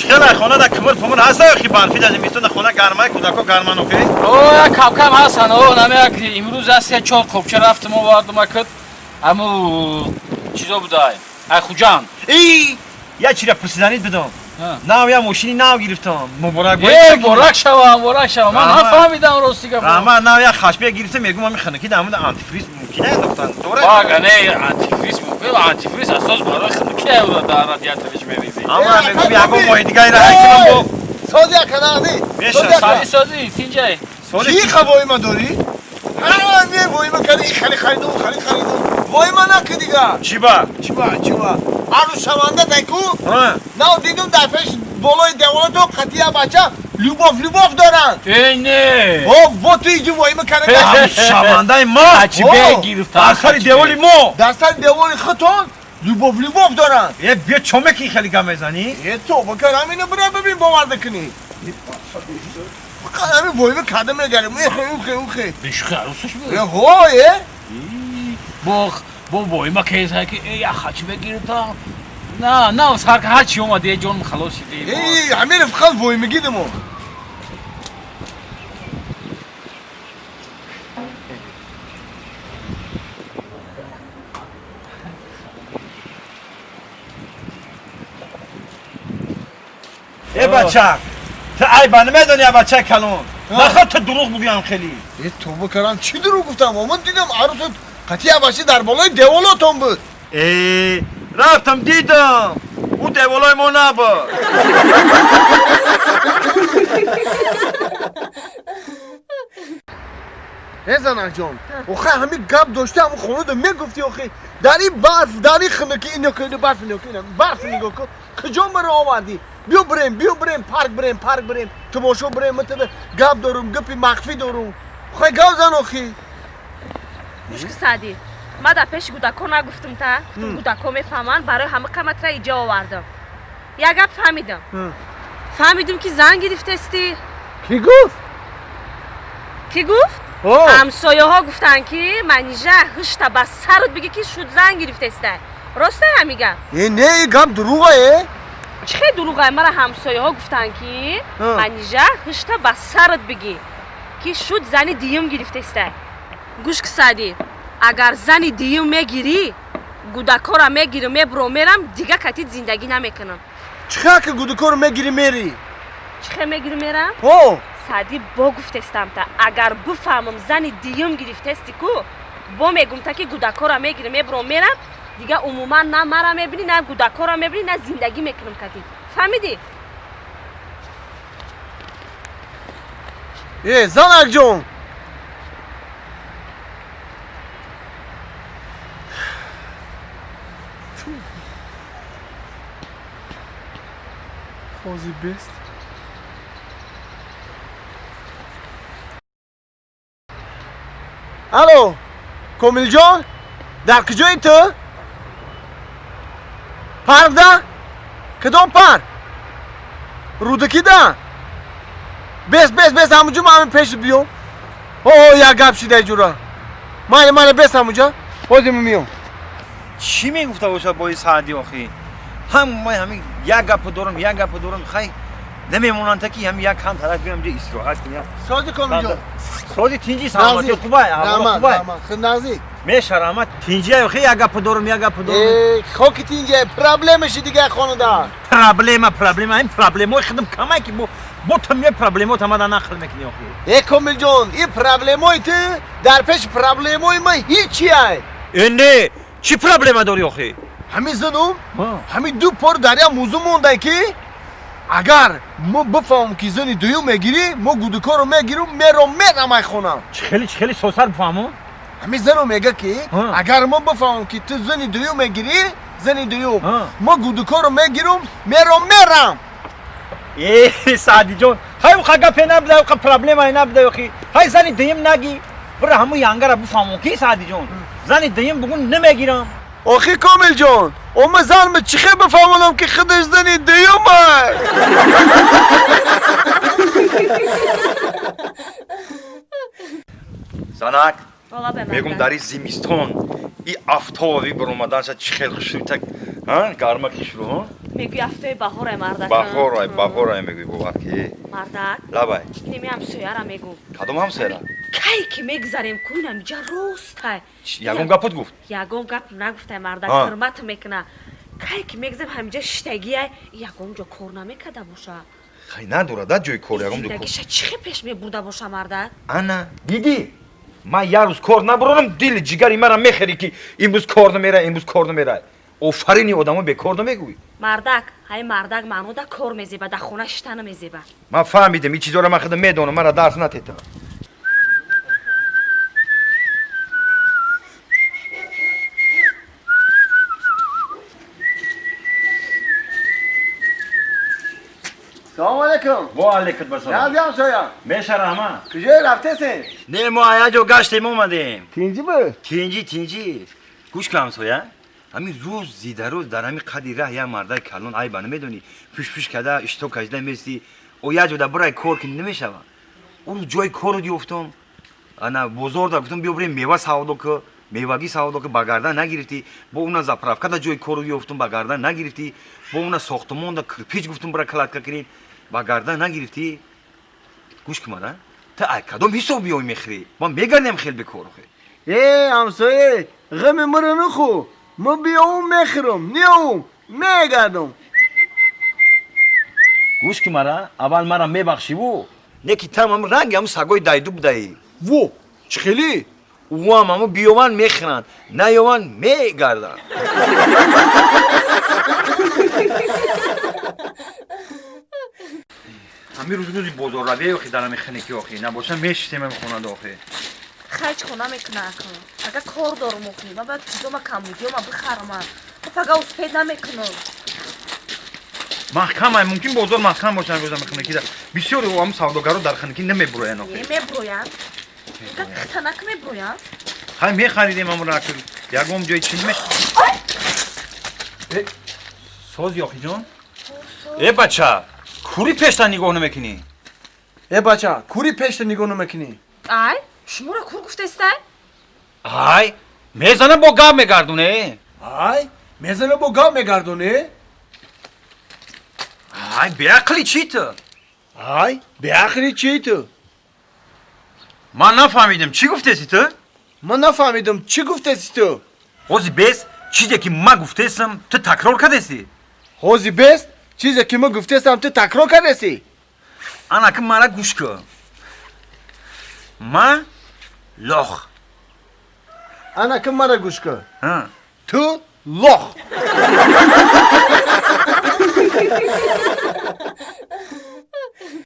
Хеле хона да кмр пумр ҳаста ё хи барфи да зимистон да хона гармай кудако гарман окей? О, як кам-кам ҳастан. О, наме як имрӯз аз се чор қопча рафтам овардам акд. Аму чизо будай. Ай Хуҷанд. Эй, я чира пурсиданит бидам. Нав я мошини нав гирифтам. Муборак бошад. Муборак шава, муборак шава. Ман нафаҳмидам рости гап. Раҳмат, нав я хашбия гирифтам, мегум ами ханакӣ да амуда антифриз мумкин аст доктан. Дора? Бага не, антифриз мумкин, антифриз асос барои ханакӣ аюда дар радиаториш мерезӣ. Ама мегум ягон моҳи дигаре ҳай кунам бо. Сози аканази. Сози сози, тинҷай. Сози. Чӣ хавоима дорӣ? Ҳа, не воима кардӣ, хали харидум, хали харидум. Воима накӣ дига. Чиба? Чиба, чиба. Арӯс шаванда тайку? Нав дидум дар пеш болои деволато қатия бача любовь, любовь доранд. Э, не. О, бо ту иҷи воима карда. Арӯс шавандаи ма. Ачибе гирифта. Дар сари деволи мо. Дар сари деволи худтон любовь, любовь доранд. Э, биё чо мекунӣ хеле гап мезанӣ? Э, то бакар ҳамина бира бибин боварда кунӣ. Фақат ҳамин воима карда мегарем. Эхе, ухе, ухе. Бешухи арӯсаш буд? Э, ҳо, э. Бо бо воима кеза ки э, я хачибе гирифтам. На, на, сар ҳар чи омад, э, ҷон халос шиди. Э, ҳамин фақат воимагӣ димо. Э, бача, ту айба намедонӣ, бача калон. Наход ту дурӯғ бугӯям хеле. Э, тобо карам, чӣ дурӯғ гуфтам? Омад дидам арӯсат қатия бача дар болои деволотон буд. Э, рафтам дидам. Ӯ деволои мо набуд. Э, занакҷон, охе ҳамин гап дошти ҳамун хонада мегуфтӣ охе. Дар ин барф, дар ин хунукӣ, ино ки барф, ино ки барф нигоҳ кун. Куҷо маро овардӣ? Биё бирем, биё бирем, парк бирем, парк бирем, тамошо бирем, ман тада гап дорум, гапи махфӣ дорум. Охе гап зан охи. Гӯш ки Саъдӣ, ман дар пеши гудако нагуфтам та, гуфтам гудако мефаҳманд, барои ҳама қаматра иҷо овардам. Як гап фаҳмидам. Фаҳмидум ки зан гирифтестӣ. Кӣ гуфт? Кӣ гуфт? Ҳамсояҳо гуфтанд ки Манижа ҳушта ба сарут бигӣ ки шуд зан гирифтеста. Роста ҳамин гап? Э, не, ин гап дурӯға э. Чӣ хел дурӯға? Мара ҳамсояҳо гуфтанд ки Манижа ҳушта ба сарут бигӣ ки шуд зани дуюм гирифтеста. Гӯш ки Саъдӣ, агар зани дуюм мегирӣ, гудакора мегирам, мебурам, мерам, дига катит зиндагӣ намекунам. Чӣ хел ки гудакоро мегирӣ мерӣ? Чӣ хел мегирӣ мерам? Ҳо. Саъдӣ бо гуфтестам та, агар бифаҳмам зани дуюм гирифтести ку, бо мегум та ки гудакора мегирам, мебурам, мерам, дига умуман на мара мебинӣ, на гудакора мебинӣ, на зиндагӣ мекунам катит. Фаҳмидӣ? Э, занакҷон. Хози бест. Алло, Комилҷон, дар куҷои ту? Паркда? Кадом парк? Рӯдакида? Бес, бес, бес, ҳамунҷо ман ҳамин пеши биём. О, як гап шида ҷура. Майли, майли, бес ҳамунҷо. Ҳозир меём. Чӣ мегуфта бошад бои Саъдӣ охи? Ҳам ман ҳамин як гапо дорам, як гапо дорам, хай намемонанд ки ҳамин як кам тараф биём ҷо истироҳат кунем. Сози Комилҷон. Сози тинҷи, саломатӣ хубай, аҳвол хубай. Хуназӣ. Меша раҳмат, тинҷи охи як гапо дорам, як гапо дорам. Э, хоки тинҷи, проблемаши дига хонада. Проблема, проблема, ин проблемаи худам камай ки бо ту меои проблемао тамада нақл мекунӣ охи. Э, Комилҷон, ин проблемаи ту дар пеши проблемаи ман ҳичи ай. Э, не, чӣ проблема дорӣ охи? Ҳамин занум, ҳамин ду пор дар як мавзӯъ монда ки агар мо бифаҳмем ки зани дуюм мегирӣ, мо гудукоро мегирем, мером мерам ай хонам. Чӣ хеле, чӣ хеле сосар бифаҳмон? Ҳамин занум мега ки агар мо бифаҳмем ки ту зани дуюм мегирӣ, зани дуюм, мо гудукоро мегирем, мером мерам. Э, Саъдиҷон, ҳай уқа гапе набуда, уқа проблемае набуда охи. Ҳай зани дуюм нагӣ, бира ҳамун янгара бифаҳмон ки Саъдиҷон, зани дуюм бугун намегирам. Охи Комилҷон, ома занма чӣ хел бифаҳмонам ки худаш зани дуюм ай? Занак, мегум дар ин зимистон и афтоби баромаданша чӣ хел хушрӯй так, гармаки шурӯ, Мегӯй ҳафтаи баҳорай, мардак. Баҳорай, баҳорай мегӯй, бовар ки. Мардак. Лабай. Инеми ҳамсояра мегӯм. Кадом ҳамсояра? Кай ки мегзарем, ку инамиҷа ростай. Ягон гапот гуфт? Ягон гап нагуфтай, мардак, ҳурмат мекуна. Кай ки мегзарем, ҳамиҷа шиштагиай, ягон ҷо кор намекарда боша. Хай, надорад да ҷои кор, ягон ҷо кор. Зиндагиша чӣ хел пеш мебурда боша, мардак? Ана, дидӣ? Ман як рӯз кор набурам, дили ҷигари мара мехӯрӣ, ки имрӯз кор намерай, имрӯз кор намерай. Офарини одамо бекор намегӯй. Мардак, ҳай мардак маънода кор мезеба, дар хона шита намезеба. Ман фаҳмидам, ин чизоро ман худам медонам, мара дарс натета. Салом алейкум. Ва алейкум ассалом. Нази ҳамсоя. Меша раҳмат. Куҷое рафтесен? Не, мо аяҷо гаштем, омадем. Тинҷӣ буд? Тинҷӣ, тинҷӣ. Гӯш кун, ҳамсоя, ҳамин рӯз зидарӯз дар ҳамин қади раҳ як мардаи калон, айба намедонӣ, пӯшпӯш карда, ишто кашида мести. О, як ҷода бирай кор кунӣ, намешава. Ӯ рӯз ҷои корро ёфтам, ана бозор да гуфтам, биё бирем мева савдо ку, мевагӣ савдо ку, ба гардан нагирифтӣ. Бо уна заправка да ҷои корро ёфтам, ба гардан нагирифтӣ. Бо уна сохтмон да кирпич гуфтам, бира кладка кунем, ба гардан нагирифтӣ. Гӯш кун мара, ту ай кадом ҳисоб биёй мехӯрӣ? Ман мегардем хел бекор охе. Э, ҳамсоя, ғами маро нахӯ. Ман биёвум мехӯрам, неёвум мегардам. Гӯш кун мара, аввал мара мебахшиву, не ки там ам ранги ам сагои дайду будаӣ. Во, чӣ хелӣ? Уам аму биёван мехӯранд, наёван мегарданд. Ҳамин рӯз рӯзи бозорравӣ охи, дар ҳамин хиники охи набоша, мешистем ҳами хонада охи. Хайч хона мекуна акун. Агар кор дорум охи, ман бояд чизома камбудиёма бихарама. Пага успеть намекунам. Маҳкам ай, мумкин бозор маҳкам боша ҳамин рӯза хиники. Бисёри ҳам савдогаро дар хиники намебуроянд охи. Намебуроянд. Хитанак мебуроянд. Хай, мехаридем ҳамонро, ягон ҷои чи намеш. Сози охиҷон? Э, бача, кури пешта нигоҳ намекунӣ? Э, бача, кури пешта нигоҳ намекунӣ? Ай, шуморо кур гуфтестай? Ай, мезана бо гап мегардоне. Ай, мезана бо гап мегардоне. Ай, беақли чӣ ту? Ай, беақли чӣ ту? Ман нафаҳмидам, чӣ гуфтеси ту? Ман нафаҳмидам, чӣ гуфтеси ту? Ҳози бес чизе ки ман гуфтесам, ту такрор кардеси. Ҳози бес чизе ки ман гуфтесам, ту такрор кардеси. Ана ки мара гӯш кун. Ман лох. Ана ки мара гӯш кун. Ту лох.